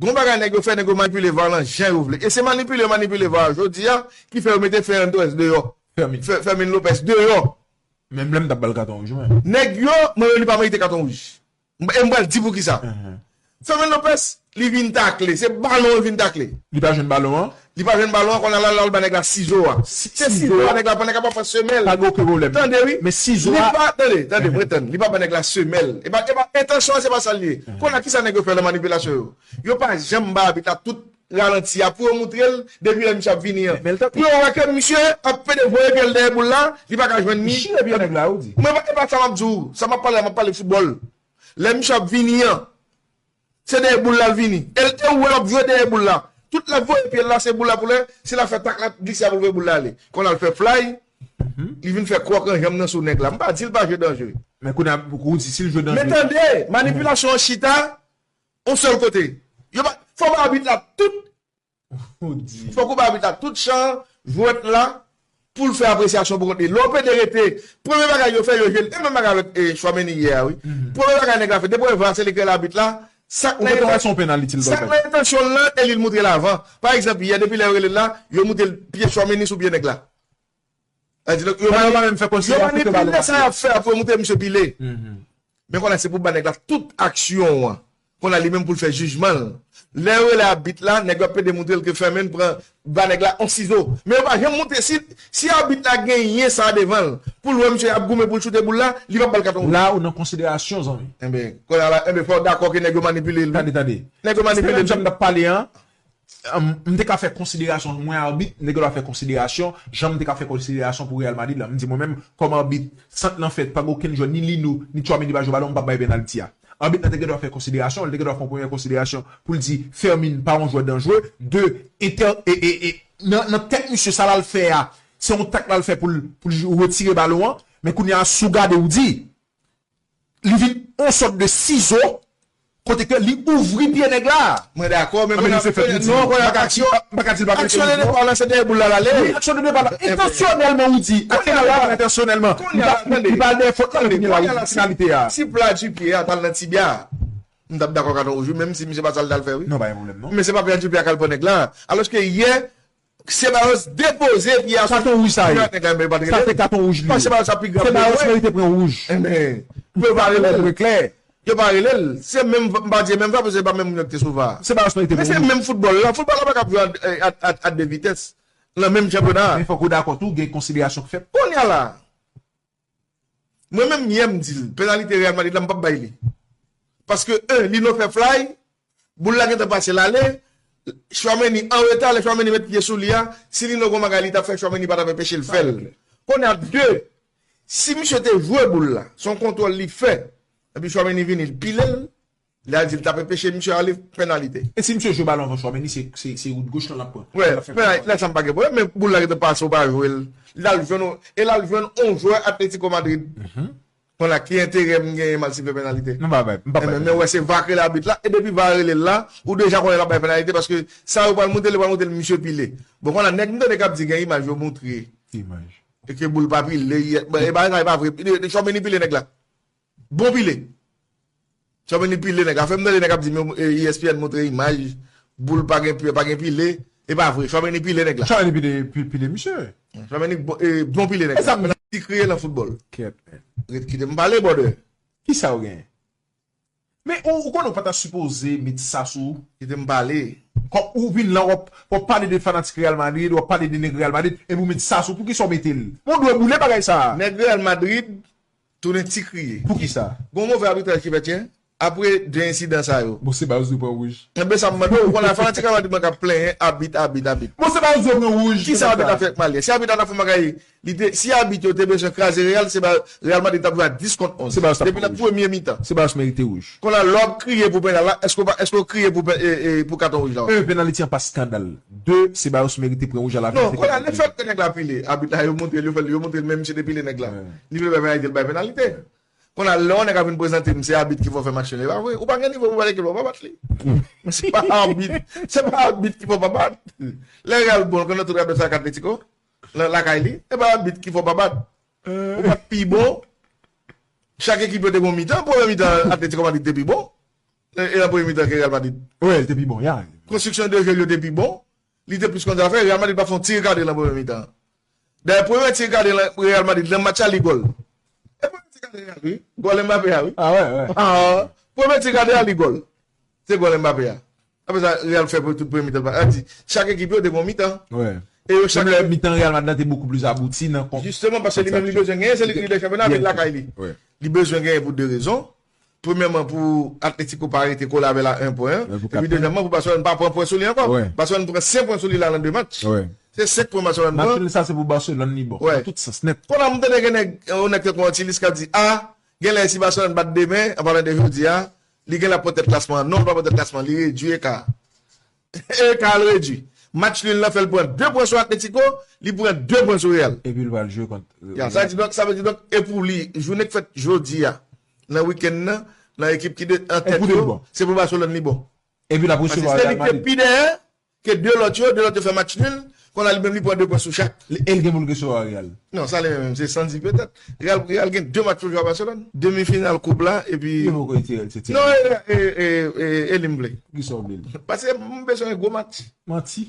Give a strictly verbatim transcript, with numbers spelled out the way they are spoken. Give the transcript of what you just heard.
Gon bagay nèg yo fè, nèg yo manipile VAR lan jan yo vle. E se manipile yo manipile VAR jodi a ki fè yo mete Fernando Torres deyò. Fè, Fermin Lopez deyò. Menm lè m t ap ba l katon wouj, mwen. Nèg yo, mwen, li pa merite katon wouj. E m pral di poukisa. Fermin Lopez, li vin takle. Se balon li vin takle. Li pa jwenn balon an? Li pa jwenn balon an, kounye a la, l al ba nèg la sizo a. Se sizo a nèg la pran, nèg la pa fè semèl. Pa gen okenn pwoblèm. Tande wi. Men sizo a. Li pa, tande, tande, mwen tann. Li pa ba nèg la semèl. E pa, e pa entansyon an, se pa sa l ye. Kounye a, kisa nèg yo fè nan manipilasyon yo? Yo pa janm ba abit la tout ralanti a pou yo moutre l depi lè misye ap vini an. Pou yo wè ke misye ap pede voye pye l dèyè boul la, li pa ka jwenn ni. Li chire pye nèg la, ou di. Mwen, e pa sa m ap di w. Sa m ap pale a, m ap pale foutbòl. Lè misye ap vini an, se dèyè boul la l vini. E l te wè l ap jwe dèyè boul la. Tout l ap voye pye l la, se boul la pou lè, si l ap fè tak la, glise a pou l voye boul la ale. Kounye a l fè fly, li vin fè kwòk an janm nan sou nèg la. M pa di l pa jwe danjere. Men kounye a, pou w di si l jwe danjere. Men tande, manipilasyon an chita yon sèl kote. Yo pa, fò ba abit la tout Fòk ou ba abit la tout chan jwèt la pou l fè apresyasyon pou kont li. Lè w pede rete, premye bagay yo fè, yo jwe l. E menm bagay avèk e, Chouameni yè a, wi. Premye bagay nèg la fè, depi w wè va selebre abit la, sa k nan entansyon l lan, e li l moutre l avan. Pa egzanp, yè, depi lè yo rele l la, yo moutre l pye Chouameni sou pye nèg la. Sa di, yo manipile sa y ap fè a pou yo moutre misye pile. Men kounye a se pou ba nèg la tout aksyon an. Kounye a li menm pou l fè jijman l. Lè yo rele abit la, nèg yo ap pede moutre l ke Fermin pran, ba nèg la yon sizo. Men yo pa janm moutre si, si abit la genyen sa devan l, pou l wè misye ap goumen pou l choute boul la, li p ap ba l katon wouj. La ou nan konsiderasyon, zanmi. Enben, kounye a la, enben, fò w dakò ke nèg yo manipile l wi. Tande, tande. Nèg yo manipile l wi. Jan m t ap pale an, m te ka fè konsiderasyon, mwen abit, nèg yo dwe fè konsiderasyon, jan m te ka fè konsiderasyon pou Real Madrid la. M di mwen menm, kòm abit, sant lan fèt, pa gen okenn jwè, ni Lino, ni Tchouameni pa jwe balon, m p ap bay penalti a. Abit la te gen dwa fè konsiderasyon, li te gen dwa fè yon premyè konsiderasyon pou l di Fermin pa yon jwè danjere. De, entè, e, e, e, nan, nan tèt misye, sa l al fè a, se yon tak l al fè pou l, pou l retire balon an. Men kounye a, si w gade, ou di, li vin yon sòt de sizo, kote ke li ouvri pye nèg la. Mwen dakò, men kounye a, non, kounye a, aksyon, aksyon de depa lan se dèyè boul la l ale. Wi, aksyon de depa lan, entansyonèlman, ou di, aksyon de depa lan entansyonèlman. Li pa, li pa dèyè fòt la, men kounye a, li finalite a. Si pla di pye a t al nan tibya, m t ap dakò katon wouj wi, menm si misye pa sa l t al fè wi. Non, pa gen pwoblèm non. Men se pa pla di pye a k al pran nèg la. Alòske yè, Sebaos depoze pye a sou. Katon wouj sa ye. Sa se katon wouj li ye. Sebaos ap pi gran. Sebaos merite pran wouj. Enben, pou yo pa rele l. Yo pa rele l. Se menm, m pa di menm va, paske se pa menm moun yo ki te sou va. Sebaos merite pran wouj. Men se menm foutbòl la. Foutbòl la pa kab jwe a, a, a, a de vitès. Nan menm chanpyona. Men fòk ou dakò tou, gen konsiderasyon k fèt. Kounye a la, Mwen menm yè m di l, penalite Real Madrid la m p ap bay li. Paske en, Lino fè fly, boul la gentan pase l ale, Chouameni an reta, lè Chouameni met pye sou li a, si Lino gon bagay li t ap fè Chouameni pa t ap enpeche l fè l. Kounye a de, si misye te jwe boul la, se yon kontwòl li fè, epi Chouameni vini l pile l, Li al di l t ap enpeche misye ale, penalite. E si misye jwe balon anvan Chouameni, se, se, se wout goch lan l ap pran. Wè, penalite, lè sa m pa gen pwoblèm, men boul la gentan pase, ou pa jwe l. L al jwenn, e l al jwenn yon jwè Atletico Madrid. Kounye a, ki enterè m genyen m al siffle penalite? Non, pa bay, m pa bay. Men wè, se va k rele abit la, e depi va rele l la, ou deja konnen l ap bay penalite, paske sa yo pral moutre l, yo pral moutre l misye pile. Bon, kounye a, nèg m tande k ap di gen imaj yo moutre. Imaj. E ke boul pa pile, e bagay sa e pa vre. Chouameni pile nèg la. Bon pile. Chouameni pile nèg la. Fè m tande nèg ap di men E S P N montre imaj, boul pa gen pye, pa gen pile. E pa vre. Chouameni pile nèg la. Chouameni pile, pile, pile misye. Chouameni bon, e, bon pile nèg la. Ti kriye nan foutbòl. Kèt, men. Ret kite m pale, brother. Kisa ou genyen? Men ou, ou konnen ou pa ta sipoze met sa sou. Kite m pale. Kòm ou vin la, w ap, w ap pale de fanatik Real Madrid, w ap pale de nèg Real Madrid, epi ou met sa sou. Poukisa w mete l? Bon, dwe boule bagay sa. Nèg Real Madrid, Tounen ti kriye. Poukisa? Gon move abitraj ki fèt yè, apre de ensidan sa yo. Bon, Sebaos dwe pran wouj. Enben, sa m mande w, ou konn fanatik Real Madrid mwen k ap plenyen, abit, abit, abit. Bon, Sebaos dwe pran wouj. Kisa abit la fè ak Mali a? Si abit la ta fè bagay, li te, si abit yo te bezwen kraze Real, se ba, Real Madrid t ap jwe a dis kont onz. Depi nan premye mitan. Sebaos merite wouj. Kounye a, lè w ap kriye pou penal la, èske w pa, èske w kriye pou, e, e, pou katon wouj la? E, penaliti an pa skandal. De, Sebaos merite pran wouj alafen. Non, kounye a, lefètke nèg la pile, abit la, yo montre l, yo fè l, yo montre l, men misye te pile nèg la. Li vle bay penalite, l bay penalite. Kounye a, lè yon nèg ap vin prezante m, se abit ki fè w fè match nil, e pa vre. Ou pa gen nivo pou bat ekip la, ou pa bat li. Se pa abit, se pa abit ki fè w pa bat. Lè Real bon, konnen tout Real sa ak Atletico, nan lakay li, e pa abit ki fè w pa bat. Ou bat pi bon. Chak ekip yo te gon mitan, premye mitan Atletico Madrid te pi bon. E, e nan premye mitan ke Real Madrid. Wè, li te pi bon, ya. Konstriksyon de jeu yo te pi bon. Li te plis konn sa fè. Real Madrid pa fè yon ti rekadre nan premye mitan. Dayè, premye ti rekadre Real Madrid nan match la, li gòl. E premye ti rekadre a, wi. Gòl Mbappé a, wi. Ah, wè, wè. Ah, premye ti rekadre a, li gòl. Se gòl Mbappé a. Apre sa, Real fè pou tout premye mitan. Sa di, chak ekip yo te gon mitan. Wè. E yo chak Premye mitan Real Madrid te bokou pli abouti nan kon. Jisteman, paske li menm li bezwen genyen, se li ki lidè chanpyona avèk lakay li. Wè. Li bezwen genyen pou de rezon. Premyèman, pou Atletico pa rete kole avè l a en pwen. Wè, pou Epi kat pwen. dezyèmman, pou Barcelone pa pran pwen sou li ankò. Wè. Barcelone pran senk pwen sou li la nan de match. Wè. Se senk pwen Barcelone Match pran. Nil sa se pou Barcelone li bon. Wè. Nan tout sans nèt. Kounye a m tande gen nèg, yon nèg tankou Antilis k ap di, a, genlè si Barcelone bat demen, an palan de jodi a, li genlè ap pran tèt klasman an. Non, li pa pran tèt klasman, li redui eka. Eka l redui. Match nil lan fè l pran de pwen sou Atletico, li pran de pwen sou Real. Epi l pral jwe kont. Ya, sa di donk, sa vle di donk, e pou li, jounen k fèt jodi a, nan wikenn nan, nan ekip ki de, an tèt pou li yo, bon. Se pou Barcelone li bon. Epi l ap Paske resevwa se Real li ki te Madrid. pi dèyè ke de lòt yo, de lòt yo fè match nil, kounye a li menm li pran de pwen sou chak. Li- E l gen pou l resevwa Real. Non, sa li menm, se Sandy petèt. Real, Real gen de match pou jwe a Barcelone. Demi final koup la, epi. Li poko retire l, se ti. Non, e, e, e, e, e li m vle. Kisa w vle li? Paske m bezwen gwo match. Manti.